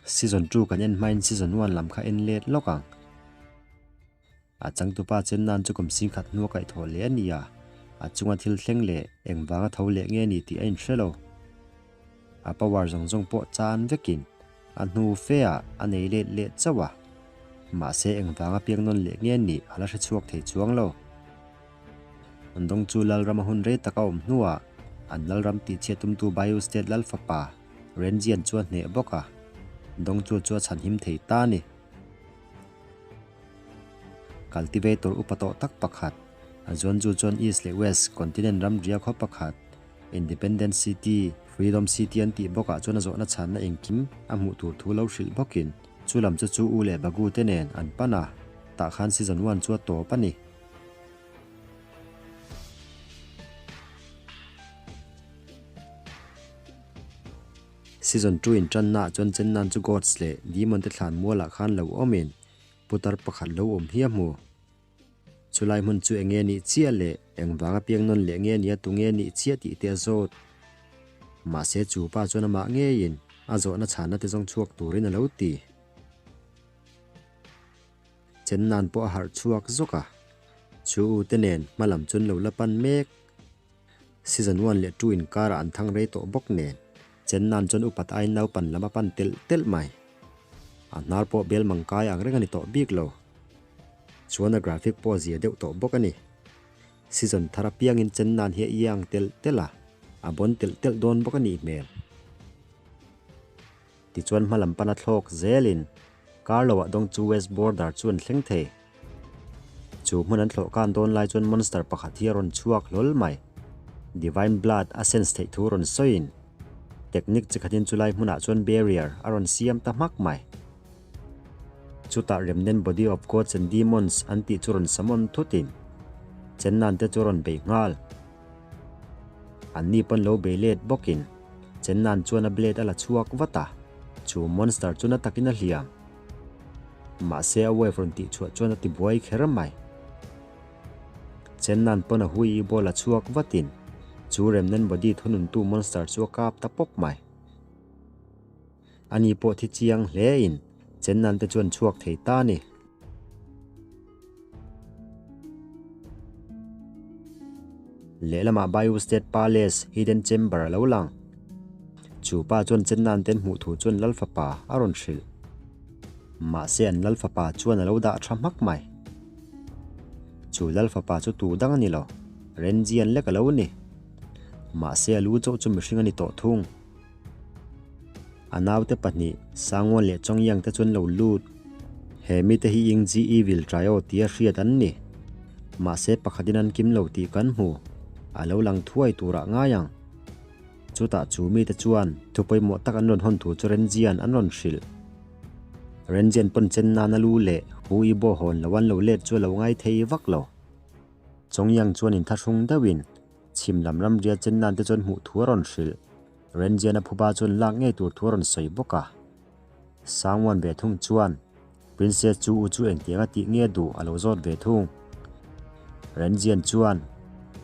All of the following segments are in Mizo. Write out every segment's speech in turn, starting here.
Season 2 kan en hmain season 1 lam kha en let lawk ang. A changtupa chen nan chu kum singkhat hnua kaihthawh leh a ni a, a chunga thil thleng leh engvanga tho leh nge ni tih a inhre lo. A power zawng zawng pawh chan vekin a hnu fe ah a nei let leh chauh a, mahse engvanga piang nawn leh nge nih a la hre chhuak thei chuang lo. An dawng chu Lalrama hun rei tak a awm hnuah an Lalram tihchhiat tumtu Bayou State Lal fapa Renjian chu a hneh bawk a, Dawngchu chu a chhanhim thei ta a ni. Cultivator upa tawh tak pakhat, a zuanzu chuan East leh West continent ram ria khaw pakhat, Independence City, Freedom City an tih bawkah chuan a zawhna chhanna engkim a hmuh tur thu lo hrilh bawkin chu lam chu chu U leh Bagu te nen an pan a, tah khan season one chu a tawp a ni. Season 2 in tanna ah chuan Chennan chu Gods leh Demon te thlan mualah khan lo awmin putar pakhat lo awm hi a hmu. Chulai hmun chu enge nih chiah leh engvanga piang nawn leh nge nia tunge nih chiah tih te a zawt. Mahse chu pa chuan amah ngeiin a zawhna chhanna te zawng chhuak turin a lo ti. Chennan pawh a harh chhuak zawk a, chu u te nen hmalam chuan lo la pan mek. Season 1 leh 2 inkarah an thang rei tawh bawk nen, Chennan chuan upat aiin naupan lam a pan telh telh mai. A hnar pawh bel mang kai ang reng a ni tawh bik lo. Chuan a graphic pawh a zia deuh tawh bawk a ni. Season thar apiangin Chennan hi a iang telh telh a, a bawn telh telh dawn bawk a nih hmel. Tichuan hma lam pana thlawk zelin Carlo-ah dawng chu West Border chu an thleng thei. Chu hmun an thlawh kan dawn lai chuan monster pakhat hi a rawn chhuak hlawl mai. Divine Blood a sense theih thu rawn sawiin technique chi khatin chulai hmunah chuan barrier a rawn siam ta hmak mai. Chutah Remnant Body of Gods and Demons an tih chu rawn summon thutin Chennan te chu a rawn bei nghal. Anni pawn lo bei let bawkin Chennan chuan a blade a la chhuak vat a, chu monster chu na takin a hliam. Mahse a wave rawn tih chhuah chuan a ti buai kher mai. Chennan pawn a hui i ball a chhuak vatin chu Remnant Body thununtu monster chu a kap ta pawp mai. Ani pawh thi chiang hle in Chennan te chuan chhuak thei ta a ni. Lehlamah Bayou State Palace Hidden Chamber a lo lang. Chu pa chuan Chennan ten hmuh thu chuan Lal fapa a rawn hrilh. Mahse an Lal fapa chuan a lo dah tha hmak mai. Chu Lal fapa chu tu dang a ni lo, Renjian lek a lo ni. Mahse a lu chauh chu mihring a ni tawh thung. A naute pahnih, Sangwan leh Chongyang te chuan lo lut. He mite hi Yingzi Evil Trio tia hriat an ni. Mahse pakhatin an kim lo tih kan hmu. A lo lang thuai turah ngai ang. Chutah chu mite chuan thu pawimawh tak an rawn hawn thu chu Renjian an rawn hrilh. Renjian pawn chen nana lu leh Hu Yibo hawn lo an lo let chu a lo ngai thei vak lo. Chongyang chuan inthahrung deuhin Chhim lam ramria chen nan te chuan hmuh thu a rawn hrilh. Renjiana phuba chuan lak ngei tur thu a rawn sawi bawk a. Sangwan ve thung chuan Princess chu u chu engtiang a tih nge duh a lo zawt ve thung. Renjian chuan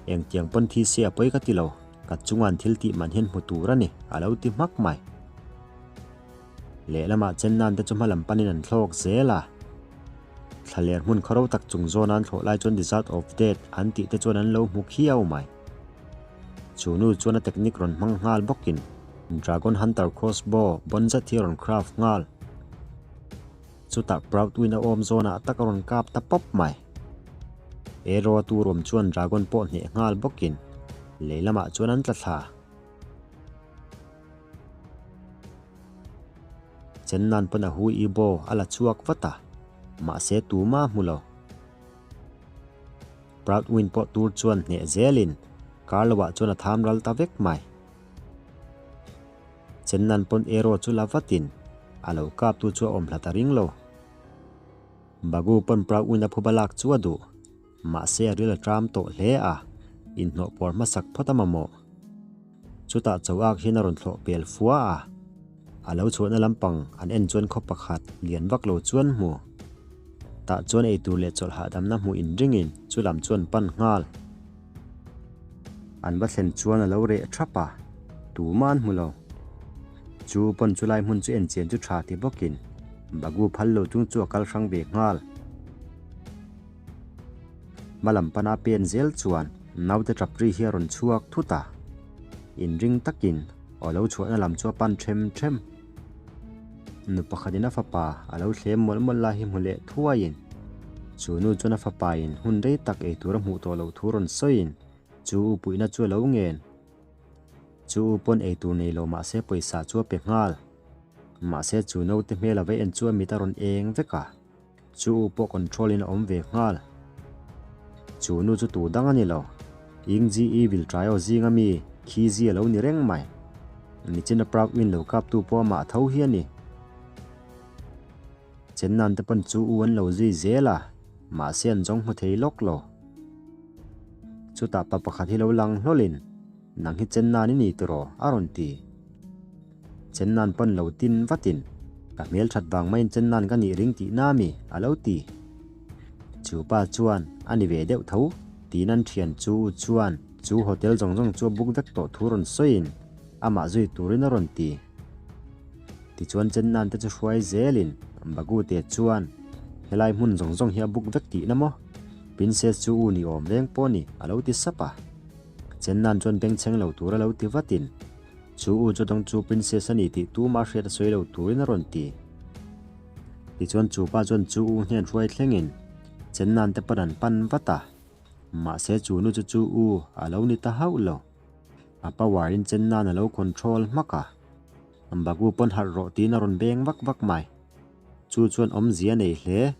Engtiang pawn thi se a pawi ka ti lo, ka chunga'n thil tih man hian hmu tur a ni a lo ti hmak mai. Lehlamah chen nan te chu hma lam panin an thlawk zel a. Thlaler hmun khaw ro tak chung zawna an thlawh lai chuan Desert of Death an tih te chuan an lo hmu khiau mai. Chu nu chuan a technique rawn hmang nghal bawkin Dragon Hunter Crossbow bawn zet hi a rawn craft nghal. Chutah Proud Win a awm zawnah tak a rawn kap ta pawp mai. Arrow a tur awm chuan Dragon pawh hneh nghal bawkin lei lamah chuan an tla thla. Chennan pawn a hui i bow a la chhuak vat a, mahse tuma a hmu lo. Proud Win pawh tur chuan hneh zelin Carlo-ah chuan a tham ral ta vek mai. Chennan pawn arrow chu la vatin a lo kaptu chu a awm hlat a ring lo. Bagu pawn Proud Win a phuba lak chu a duh, mahse a ril a tram tawh hle a, inhnawh puar hmasak phawt a mamawh. Chutah Choak hian a rawn thlawh pel fua a, a lo chhuahna lampang an en chuan khaw pakhat lian vak lo chuan hmu. Tah chuan eitur leh chawlh hahdamna hmuh inringin chu lam chuan pan nghal. An va thlen chuan a lo reh thap a, tumah an hmu lo. Chu pawn chulai hmun chu enchian chu tha ti bawkin Bagu phal lo chung chu a kal hrang ve nghal. Hma lam pana pen zel chuan naute tap ri hi a rawn chhuak thut a, inring takin aw lo chhuahna lam chu a pan them them. Nu pakhatin a fapa a lo thlem mawlh mawlh lai hi hmu leh thuaiin chu nu chuan a fapain hun rei tak ei tur a hmuh tawh loh thu rawn sawiin chu u puihna chu a lo ngen. Chu u pawn ei tur nei lo mahse pawisa chu a pe nghal. Mahse chu naute hmel a va en chu a mit a rawn eng vek a. Chu u pawh control in a awm ve nghal. Chu nu chu tu dang a ni lo. Yingji Evil Trio zing a mi Khizi a lo ni reng mai. Nichina Prague win lo kap tu pawh amah tho hi a ni. Chennan te pawn chu u an lo zui zel a, mahse an zawng hmu thei lawk lo. Chutah pa pakhat hi lo lang hlawlin, Nang hi Chennan i ni tiraw? a rawn ti. Chennan pawn lo tin vatin, Ka hmel that vang maiin Chennan ka nih ring tihna mi? a lo ti. Chu pa chuan, A ni ve deuh tho, tiin an thian chu u chuan chu hotel zawng zawng chu a book vek tawh thu rawn sawiin amah zui turin a rawn ti. Tichuan Chennan te chu hruai zelin Bagute chuan, Helai hmun zawng zawng hi a book vek tihna maw? Princess chu u ni awm reng pawh ni, a lo ti sap a. Chennan chuan bengchheng lo tur a lo ti vatin, Chu u chu dawng chu princess a ni tih tumah hriat a sawi lo turin a rawn ti. Tichuan chu pa chuan chu u hnen hruai thlengin Chennan te pawn an pan vat a, mahse chu nu chu chu u a lo ni ta hauh lo. A power in Chennan a lo control hmak a, Bagu pawn harh rawh tiin a rawn beng vak vak mai. Chu chuan awmzia nei hle.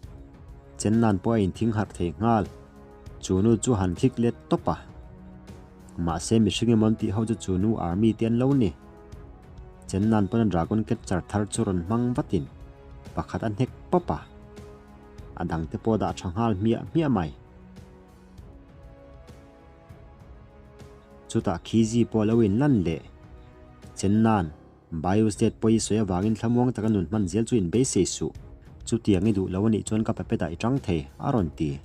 Chennan pawh a inthing harh thei nghal. Chu nu chu han khik let tawp a. Mahse mihring emaw an tih ho chu chu nu army te an lo ni. Chennan pawn a dragon catcher thar chu rawn hmang vatin pakhat a hnek pawp a. A dangte pawh a dah tha nghal hmiah hmiah mai. Chutah Khizi pawh a lo inlan leh. Chennan. Bio state pawh i sawi avangin thlamuang taka nun hman zel chu in beisei suh. Chutiang i duh lo anih chuan ka puppet ah i tang thei, a rawn ti.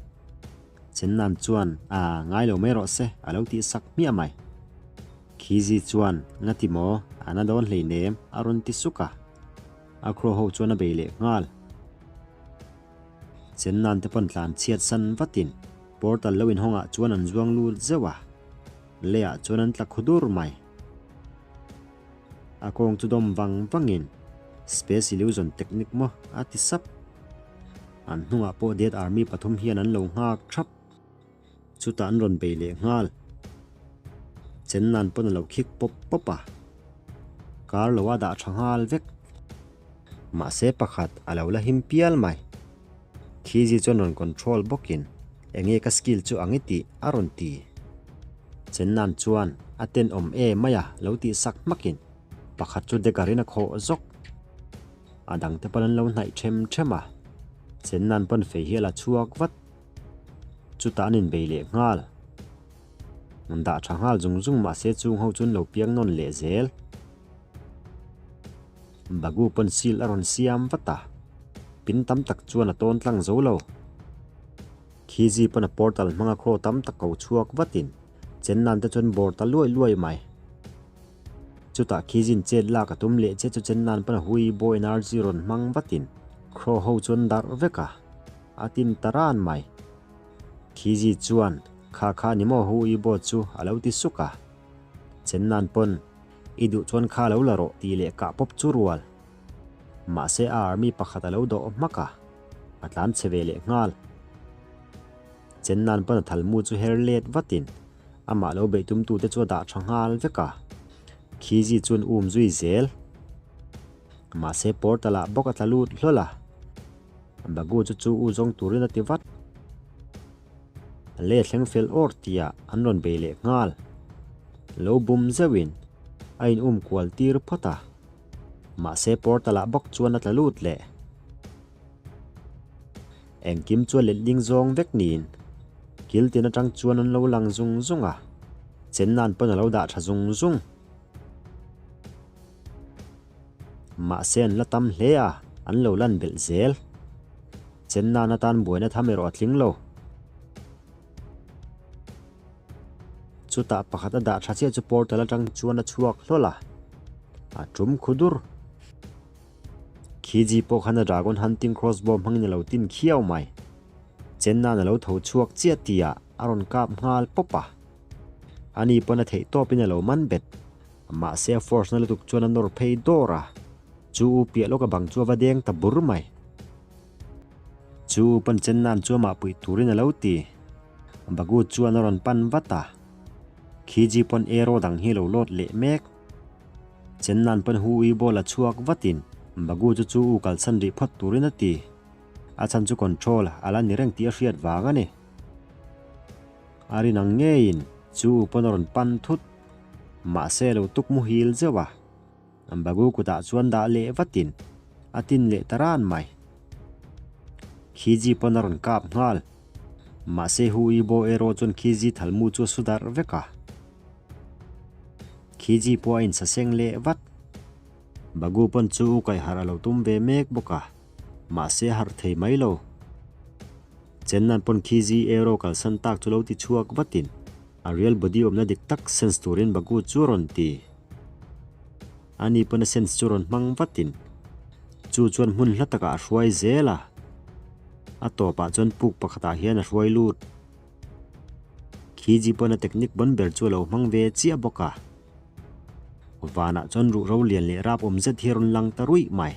Chennan chuan, A, ngai lo mai rawh se, a lo tih sak hmiah mai. Khizi chuan, Ngati maw, a na dawn hleinem, a rawn ti suk a. A crow ho chuan a bei leh nghal. Chennan te pawn tlan chhiat san vatin portal lo inhawngah chuan an zuang lut zeuh a, leiah chuan an tla khu dur mai. A kawng chu dawm vang vangin Space Illusion Technique maw a ti sap. An hnungah pawh Dead Army pathum hian an lo nghak thap. Chutah an rawn bei leh nghal. Chennan pawn a lo khik pawp pawp a. Kar lo a dah tha nghal vek. Mahse pakhat a lo la him pial mai. Khizi chuan rawn control bawkin enge ka skill chu ang i tih a rawn ti. Chennan chuan a tenawm e mai a lo tih sak hmakin pakhat chu dagger in a khawh zawk. A dangte pawn an lo hnaih them them a, Chennan pawn fei hi a la chhuak vat. Chutah an inbei leh nghal. An dah tha nghal zung zung mahse chung ho chu an lo piang nawn leh zel. Bagu pawn seal a rawn siam vat a, pin tam tak chuan a tawn tlang zo lo. Khizi pawn a portal hmanga khaw tam tak ko chhuak vatin Chennan te chuan bawr ta luai luai mai. Chutah Khizin chet lak a tum leh che chu Chennan pawn a hui bo energy rawn hmang vatin khaw ho chuan darh vek a, a tin ta ran mai. Khizi chuan kha kha ni maw hui bo chu a lo ti suk a, Chennan pawn I duh chuan kha lo la rawh tih leh kah pawp chu rual. Mahse a army pakhat a lo dawh hmak a, a tlan chhe ve leh nghal. Chennan pawn a thalmu chu her let vatin amah lo beih tumtute chu a dah tha nghal vek a, Khizi chuan um zui zel. Mahse portal ah bawk a tla lut hlawl a, Bagu chu chu u zawng turin a ti vat. Le thleng fel awr tia an rawn bei leh nghal. Lo bum zeuhin a in um kual tir phawt a. Mahse portal ah bawk chuan a tla lut leh. Engkim chu a letling zawng vek niin kil tin atang chuan an lo lang zung zung a, chennan pawn a lo dah tha zung zung. Mahse an la tam hle a, an lo lan belh zel. Chennan atan buaina tham erawh a tling lo. Chutah pakhat a dah tha chiah chu portal atang chuan a chhuak hlawl a, a tum khu dur. Khiji pawh khan a dragon hunting crossbow hmangin a lo tin khiau mai. Chenna'n a lo tho chhuak chiah tihah a rawn kap nghal pawp a. Ani pawn a theih tawpin a lo man bet. Mahse a force na lutuk chuan a nawr phei dawr a. Chu u piah lawk a bang chu a va deng ta bur mai. Chu u pawn Chenna'n chu amah puih turin a lo ti. Bagu chuan a rawn pan vat a. Khiji pawn arrow dang hi a lo load leh mek. Chenna'n pawn hu ui ball a chhuak vatin Bagu chu chu u kalsan rih phawt turin a ti. A chhan chu control a la ni reng tih a hriat vang a ni. A rin ang ngeiin chu u pawn a rawn pan thut. Mahse a lo tuk muhil zeuh a. Bagu kutah chuan dah leh vatin a tin leh ta ran mai. Khiji pawn a rawn kap nghal. Mahse hu ui bo erawh chuan Khiji thalmu chu a su darh vek a. Khiji pawh a insaseng leh vat. Bagu pawn chu u kaihharh a lo tum ve mek bawk a, mahse a harh thei mai lo. Chennan pawn Khiji arrow kalsan tak chu lo ti chhuak vatin a real body awmna dik tak sense turin Bagu chu a rawn ti. Ani pawn a sense chu rawn hmang vatin chu chuan hmun hla takah a hruai zel a, a tawpah chuan puk pakhatah hian a hruai lut. Khiji pawn a technique bawn ber chu a lo hmang ve chiah bawk a. Vanah chuan ruh ro lian leh rap awm zet hi a rawn lang ta ruih mai.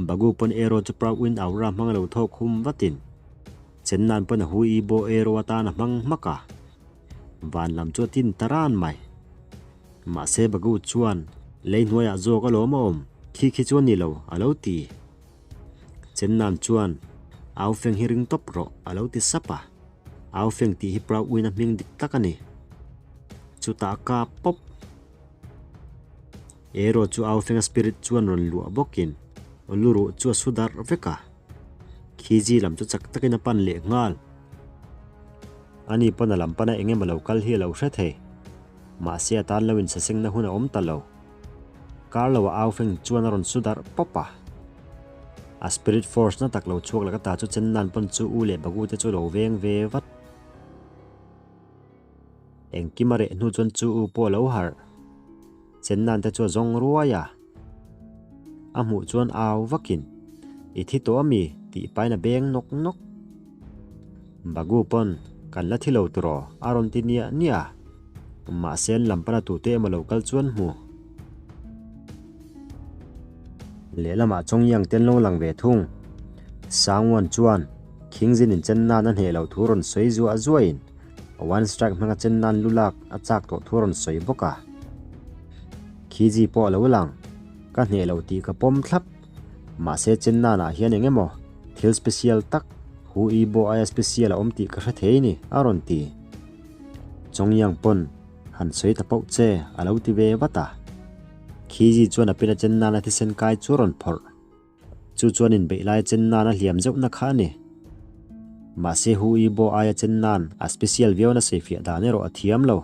Bagu pawn arrow chu Proud Wind Aura hmang a lo thawk hum vatin Chennan pawn a hu i bo arrow atan a hmang hmak a, van lam chu a tin ta ran mai. Mahse Bagu chuan lei hnuaiah zawk alawm a awm, khi khi chu a ni lo a lo ti. Chennan chuan Au feng hi ring tawp rawh a lo ti sap a. Au feng tih hi Proud Win a hming dik tak a ni. Chutah a kap pawp. Arrow chu Au Fenga spirit chuan rawn luah bawkin lu ruh chu a su darh vek a. Khiji lam chu chak takin a pan leh nghal. Ani pawn a lam pana eng emaw lo kal hi a lo hre thei. Mahse a tan lo insasengna hun a awm ta lo. Kar lo a Au Feng chuan a rawn su darh pawp a. A spirit force na tak lo chhuak laka ta chu Chennan pawn chu u leh Bagu te chu lo veng ve vat. Engkim a reh hnu chuan chu u pawh a lo harh. Chennan te chu a zawng ruai a. A hmuh chuan au vakin, I thi tawh a mi? tih pain a beng nawk nawk. Bagu pawn, Kan la thi lo tiraw? a rawn ti niah niah a. Mahse an lam pana tute emaw lo kal chuan hmu. Lehlamah Chongyang te an lo lang ve thung. Sangwan chuan Khingzin in chen nan a hneh loh thu rawn sawi zuah zuahin One Strike hmanga chen nan lu lak a chak tawh thu rawn sawi bawk a. Khiji pawh a lo lang. Ka hneh loh tih ka pawm thlap. Mahse chen nanah hian eng emaw thil special tak Hu I Bo aia special a awm tih ka hre thei ni a rawn ti. Chongyang pawn Han sawi ta pauh che, a lo ti ve vat a. Khiji chuan a pin a chen nana thisen kai chu a rawn phawrh. Chu chuan inbeih lai chen nana hliam zeuhna kha a ni. Mahse Hu I Bo aia chen nan a special viau na sawifiah dan erawh a thiam lo.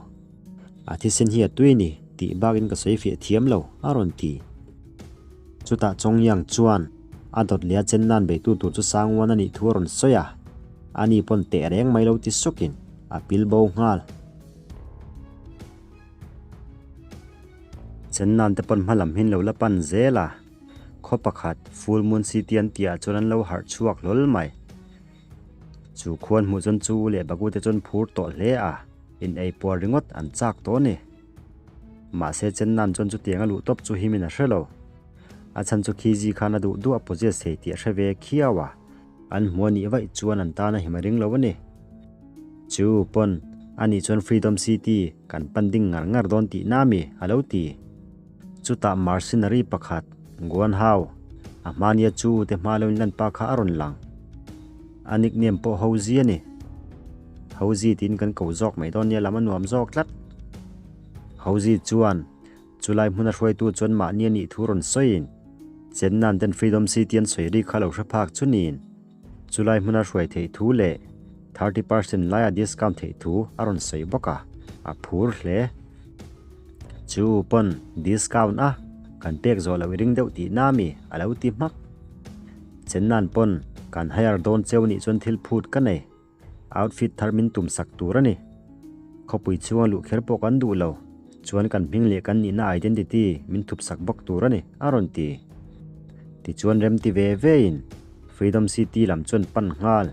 A thisen hi a tui ni tih bakin ka sawifiah thiam lo, a rawn ti. Chutah Chongyang chuan a dawt leh a chen nan beitu tur chu Sangwan a nih thu a rawn sawi a. Ani pawn teh reng mai lo ti sukin a pil bo nghal. Chennan te pawn hma lam hin lo la pan zel a, khaw pakhat Full Moon City an tih ah chuan an lo harh chhuak hlawl mai. Chu khuan hmuh chuan chu leh Bagu te chuan phur tawh hle a, in ei puar ringawt an chak tawh a ni. Mahse Chennan chuan chutiang a luh tawp chu himin a hre lo. A chhan chu Khiji khan a duh duh a possess thei tih a hre ve khiau a, an hmu a nih vaih chuan an tan a him a ring lo a ni. Chu pawn a nih chuan Freedom City kan pan ding ngar ngar dawn tih na mi a lo ti. Chutah mercenary pakhat Guan Hao a hmania chu te hma lo in lan pa kha a rawn lang. A nickname pawh Hozi a ni. Hozi tiin kan ko zawk mai dawn nia lam a nuam zawk tlat. Hozi chuan Chulai hmuna hruaitu chuan mahni a nih thu rawn sawiin Chennan ten Freedom City an sawi ri kha lo hre phak chu niin chulai hmuna hruai theih thu leh 30% laia discount theih thu a rawn sawi bawk a, a phur hle. Chu pawn discount a kan pek zawh loh i ring deuh tih na mi a lo ti hmak. Chennan pawn kan hire dawn cheu nih chuan thil phut ka nei. Outfit thar min tum sak tur a ni. Khawpui chhunga luh kher pawh kan duh lo, chuan kan hming leh kan nihna identity min thup sak bawk tur a ni, a rawn ti. Tichuan remti ve vein Freedom City lam chuan pan nghal.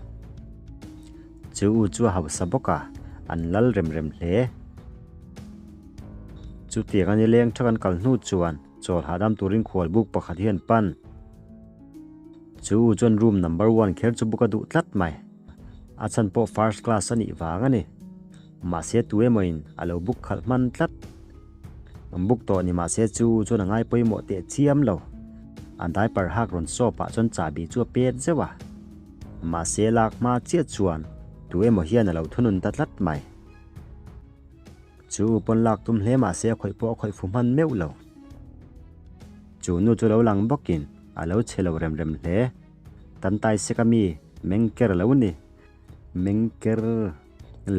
Chu u chu a hausa bawk a, an lal rem rem hle. Chutiang a nileng tha kan kal hnu chuan chawl hahdam turin khual buk pakhat hi an pan. Chu u chuan room number one kher chu buk a duh tlat mai. A chhan pawh first class a nih vang a ni. Mahse tu emawin a lo buk khalh hman tlat. An buk tawh ni mahse chu u chuan a ngai pawimawh teh chiam lo. A diaper hak rawn sawp ah chuan chahbi chu a pet zeuh a. Mahse lak hma chiah chuan tu emaw hian a lo thunun ta tlat mai. Chu u pawn lak tum hle mahse a khawih pawh a khawih fu hman meuh lo. Chu nu chu lo lang bawkin a lo che lo rem rem hle. Tantai sek a mi mengker lo ni. Mengker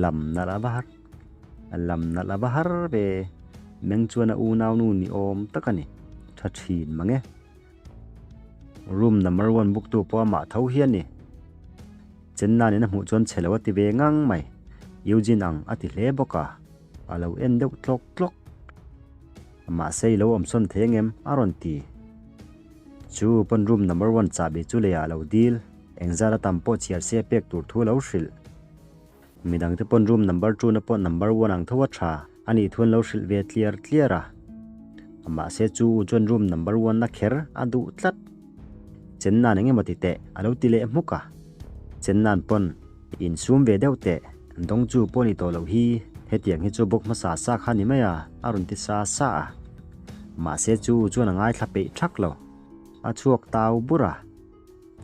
lam nalh a va har lam nalh a va har ve. Meng chuan a unau nu ni awm tak a ni. Tha thin mang e. Room number one book tu pawh amah tho hi a ni. Chenna nen a hmuh chuan chhe lo a ti ve ngang mai. Eugene ang a ti hle bawk a, a lo en deuh tlawk tlawk. Mahse i lo awm sawn thei angem? a rawn ti. Chu pawn room number one chahbi chu leiah a lo dil, engzat a tam pawh chhiar se pek tur thu a lo hrilh. Midangte pawn room number two na pawh number one ang tho a tha a nih thu an lo hrilh ve tliar tliar a. Mahse chu u chuan room number one na kher a duh tlat. Chennan eng emaw ti teh a lo ti leh hmuk a. Chennan pawn insum ve deuh teh dawng chu pawh ni tawh loh hi hetiang hi chu bawk hmasa sa kha ni mai a a rawn ti sa sa a. Mahse chu u chuan a ngaithla peih thak lo. A chhuak tau bur a.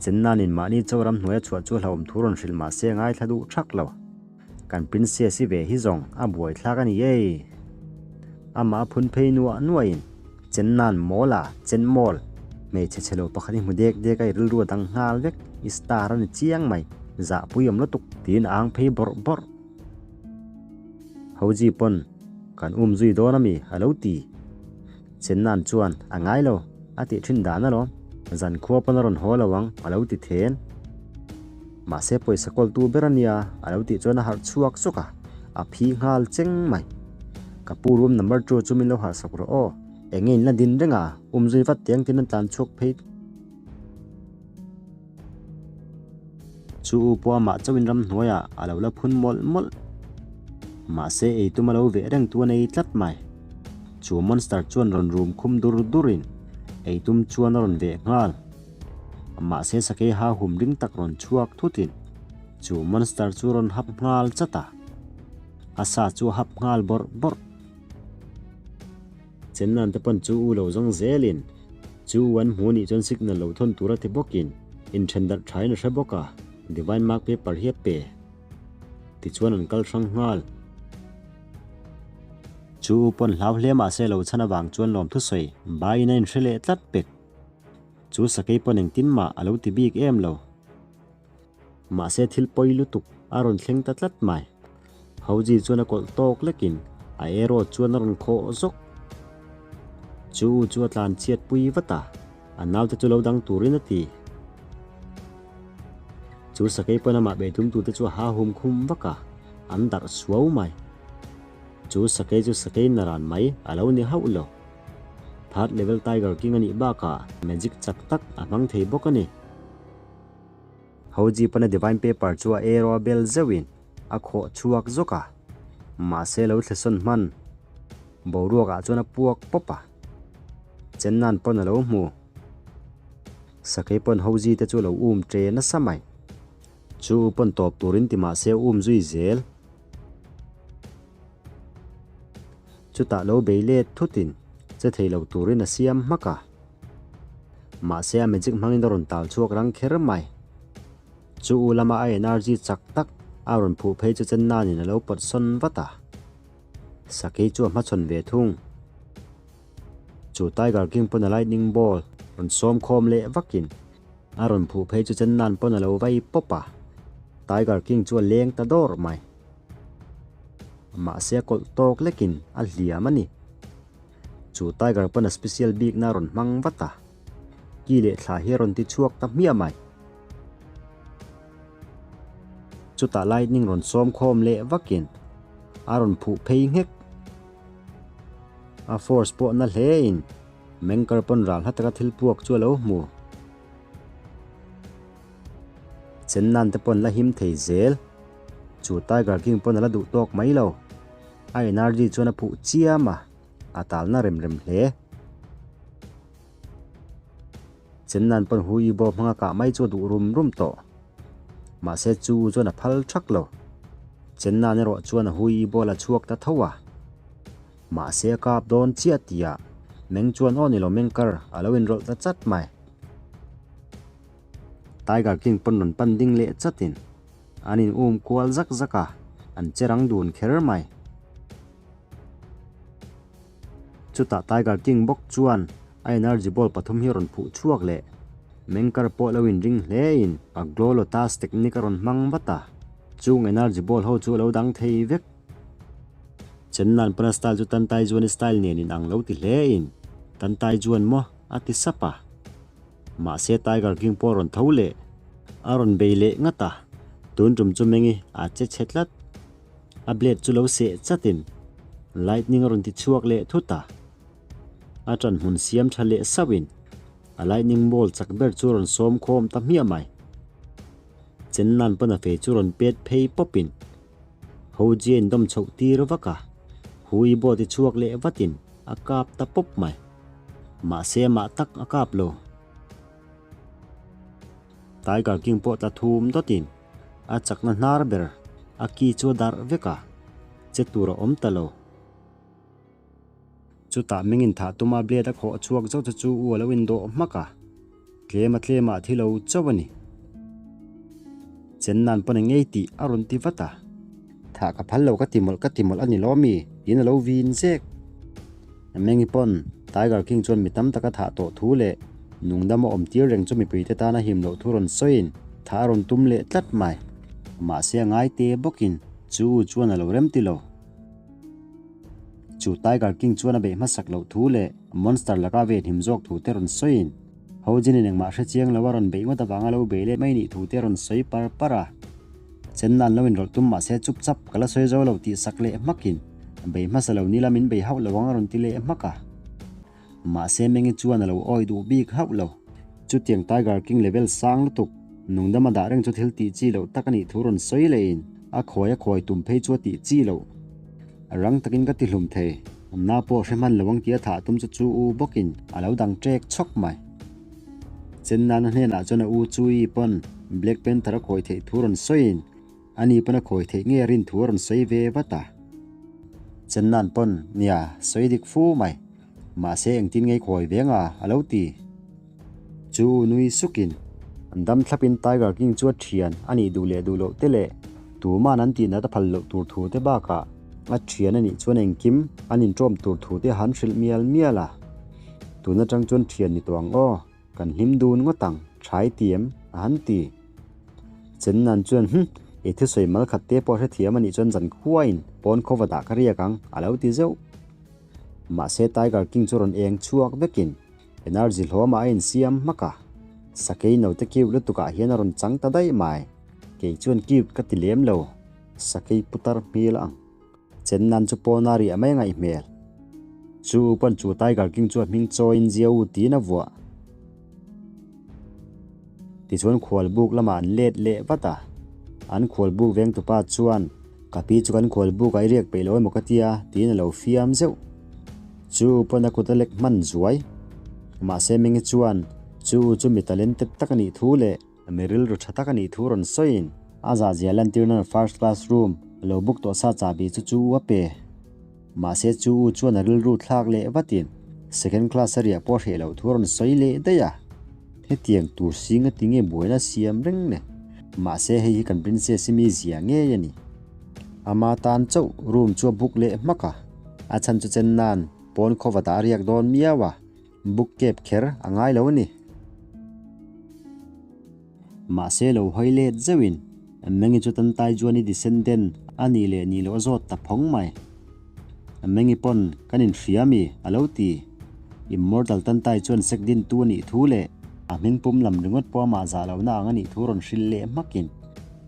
Chennanin mahni chaw ram hnuaia chhuah chu hlauhawm thu rawn hrilh mah se ngaithla duh thak lo. Kan princess i ve hi zawng a buaithlak a ni ei. Amah a phun phei nuah nuahin Chennan mawl a, Chen mawl, hmeichhe chhe lo pakhat i hmu dek dek a i rilru a dang nghal vek, i star a ni chiang mai, zahpui awm lutuk tiin a ang phei bawrh bawrh. Hoji pawn kan um zui dawn a mi a lo ti. Chennan chuan a ngai lo a tih thin dan alawm, zan khua pawn a rawn haw lo ang a lo ti then. Mahse pawisa kawltu ber a nia a lo tih chuan a harh chhuak zawk a, a phi nghal cheng mai. Ka pu room number two chu min lo harh sak rawh aw, eng nge in la din reng a, um zui vat teh ang tiin an tlan chhuak phei. Chu u pawh amah chauhin ramhnuaiah a lo la phun mawlh mawlh. Mahse ei tum a lo veh reng tu a nei tlat mai. Chu monster chuan rawn rum khum dur durin ei tum chuan a rawn veh nghal. Mahse sakei ha hum ring tak rawn chhuak thutin chu monster chu rawn hap nghal chat a. A sa chu a hap nghal bawrh bawrh. Chennan te pawn chu u lo zawng zelin chu u an hmu nih chuan signal lo thawn tur a ti bawkin inthen darh thain a hre bawk a, divine mark paper hi a pe. Tichuan an kal hrang nghal. Chu u pawn hlau hle mahse lo chhan avang chuan lawmthu sawi baiin a inhre leh tlat pek. Chu sakei pawn engtin mah a lo ti bik em lo. Mahse thil pawi lutuk a rawn thleng ta tlat mai. Hoji chuan a kawlh tawk lekin a arrow chuan a rawn khawh zawk. Chu u chu a tlan chhiat pui vat a, a naute chu lo dang turin a ti. Chu sakei pawn amah beitumtute chu a ha hum khum vak a, an darh suau mai. Chu sakei chu sakei naran mai a lo ni hauh lo. Third level Tiger King a nih bakah magic chak tak a hmang thei bawk a ni. Hoji pana divine paper chu a arrow a bel zeuhin a khawh chhuak zawk a, mahse lo thlesawn hman boruakah chuan a puak pawp a, Chennan pawn a lo hmu. Sakei pawn Hoji te chu a lo um ṭe nasa mai. Chu u pawn tawp turin ti mahse a um zui zel. Chutah lo bei let thutin che thei lo turin a siam hmak a. Mahse a magic hmangin a rawn tal chhuak rang kher mai. Chu u lama a energy chak tak a rawn phuh phei chu Chennanin a lo pawt sawn vat a. Sakei chu a hmachhawn ve thung. Chu Tiger King pawn a lightning ball rawn sawm khawm leh vakin a rawn phuh phei chu Chennan pawn a lo vai pawp a. Tiger King chu a leng ta dawr mai. Mahse a kawlh tawk lekin a hliam a ni. Chu Tiger pawn a special bikna a rawn hmang vat a, ki leh thla hi a rawn ti chhuak ta hmiah mai. Chutah lightning rawn sawm khawm leh vakin a rawn phuh phei nghek. A force pawh na hlein Mengker pawn ral hla taka thil puak chu a lo hmu. Chen nan te pawn la him thei zel. Chu Tiger King pawn a la duh tawk mai lo. A energy chuan a phuh chiam a, a talna rem rem hle. Chen nan pawn Hu Yibo hmanga kah mai chu a duh rum rum tawh. Mahse chu u chuan a phal thak lo. Chen nan erawh chuan a Hu Yibo la chhuak ta tho a. Mahse a kap dawn chiah tihah Meng chuan aw ni lo meng kar a lo inrawlh ta chat mai. Tiger King pawn rawn pan ding leh chatin an in um kual zak zak a, an che rang dun kher mai. Chutah Tiger King bawk chuan a energy ball pathum hi a rawn phuh chhuak leh. Mengkar pawh lo inring hle in a Glow Lotus technique a rawn hmang vat a, chung energy ball ho chu a lo dang thei vek. Chennan pawn a style chu Tantai Juan-i style nen in ang lo ti hle in, Tantai Juan maw? a ti sap a. Mahse Tiger King pawh a rawn tho leh, a rawn bei leh ngat a, tun tum chu Mengi a che chhe tlat. A blade chu lo seh chatin lightning a rawn ti chhuak leh thut a, a ṭan hmun siam ṭha leh sauhin a lightning ball chak ber chu a rawn sawm khawm ta hmiah mai. Chennan pawn a fei chu rawn pet phei pawpin Hoji a indawm chhoh tir vak a, Hui pawh ti chhuak leh vatin a kap ta pawp mai. Mahse amah tak a kap lo. Tiger King pawh tla thum dawtin a chakna hnar ber a ki chu a darh vek a, che tur a awm ta lo. Chutah mingin thah tuma blade a khawh chhuak zauh te chu u a lo indawh hmak a, tlem a tlemah thi lo chauh a ni. Chen nan pawn engei tih a rawn ti vat a. Thah ka phal lo ka ti mawlh ka ti mawlh a ni lawm mi? Tiin a lo vin zek. Mengi pawn Tiger King chuan mi tam taka thah tawh thu leh nungdam a awm tir reng chu mipuite tana him loh thu rawn sawiin thah a rawn tum leh tlat mai. Mahse a ngai te bawkin chu u chuan a lo rem ti lo. Chu Tiger King chuan a beih hmasak loh thu leh Monster laka a venhim zawk thu te rawn sawiin Ho Jin-in engmah hre chiang lo a rawn beih ngawt avanga lo bei leh mai nih thu te rawn sawi par par a. Chenna an lo inrawlh tum mahse chup chap ka la sawi zo lo tih sak leh hmakin bei hmasa lo nila min bei hauh lo ang a rawn ti leh hmak a. Mahse Mengi chuan a lo awi duh bik hauh lo. Chutiang Tiger King level sang lutuk nungdam a dah reng chu thil tih chi loh tak a nih thu rawn sawi lehin a khawi a khawi tum phei chu a tih chi loh. Rang takin ka ti hlum thei. Na pawh hre hman lo ang tia thah tum chu chu u bawkin a lo dang ṭek chhawk mai. Chennana hnenah chuan a u Chui pawn Black Panther a khawi theih thu rawn sawiin ani pawn a khawi theih nge rin thu a rawn sawi ve vat a. Chennan pawn nia sawi dik fu mai. Mahse engtin ngei khawi ve anga a lo ti. Chu u nui sukin an dam thlapin Tiger King chu a thian a nih duh leh duh loh te leh tuman an tih nat a phal loh tur thu te bakah a thian a nih chuan engkim an inṭawm tur thu te han hrilh mial mial a. Tun atang chuan thian ni tawh ang aw, kan hlim dun ngawt ang, thai ti em? a han ti. Chennan chuan Hm, i thusawi mal khat te pawh hrethiam a nih chuan zan khuain pawn khawva dah ka riak ang, a lo ti zeuh. Mahse Tiger King chu rawn eng chhuak vekin energy hlawmah a insiam hmak a, sakei naute cute lutukah hian a rawn chang ta daih mai. Kei chuan cute ka ti lem lo, sakei putar hmel ang. Chennan chu pawna riah mai ngaih hmel. Chu u pawn chu Tiger King chu a hming chawiin zia u tiin a vuah. Tichuan khualbuk lamah an let leh vat a. An khualbuk vengtupa chuan, Ka pi chu kan khualbuk ah i riak peih lo emaw ka tia, tiin a lo fiam zeuh. Chu u pawn a kut a lek hman zuai. Mahse Mengi chuan, Chu u chu mi talented tak a nih thu leh mi rilru tha tak a nih thu rawn sawiin a zahzia lantir nan first class room a lo book tawh sa chahbi chu chu u a pe. Mahse chu u chuan a rilru thlak leh vatin second class a riah pawh hreh loh thu a rawn sawi leh daih a. Hetiang tur singa tinge buaina siam reng le. Mahse hei hi kan princess i mi zia ngei a ni. Ama tan chauh room chu a book leh hmak a, a chhan chu chen nan pawn khawva dah a riak dawn miau a, book kep kher a ngai lo a ni. Mahse lo hawi let zeuhin Mengi chu Tantai Juani descendant a nih leh nih loh a zawt ta phawng mai. Mengi pawn kan inhria mi a lo ti. Immortal Tantai chuan sek dintu a nih thu leh a hming pum lam ringawt pawh amah zah lohna ang a nih thu rawn hrilh leh hmakin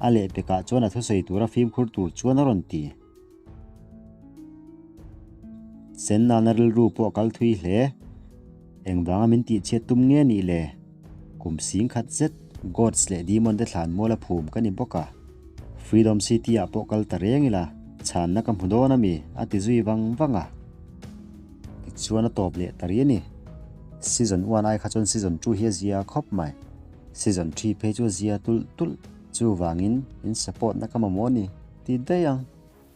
a lehpekah chuan a thusawi tura fimkhur tur chuan a rawn ti. Sen nana rilru pawh a kal thui hle. Engvanga min tihchhiat tum nge nih le? Kum sing khat zet. Gods leh Demon te thlanmual a phum ka ni bawk a. Freedom City ah pawh kal ta reng ila, chhanna ka hmu dawn ami? a ti zui vang vang a. Tichuan a tawp leh ta rih a ni. Season one ai kha chuan season 2 hi a zia khawp mai. Season 3 phei chu a zia tulh tulh. Chuvangin in support na ka mamawh a ni ti daih ang.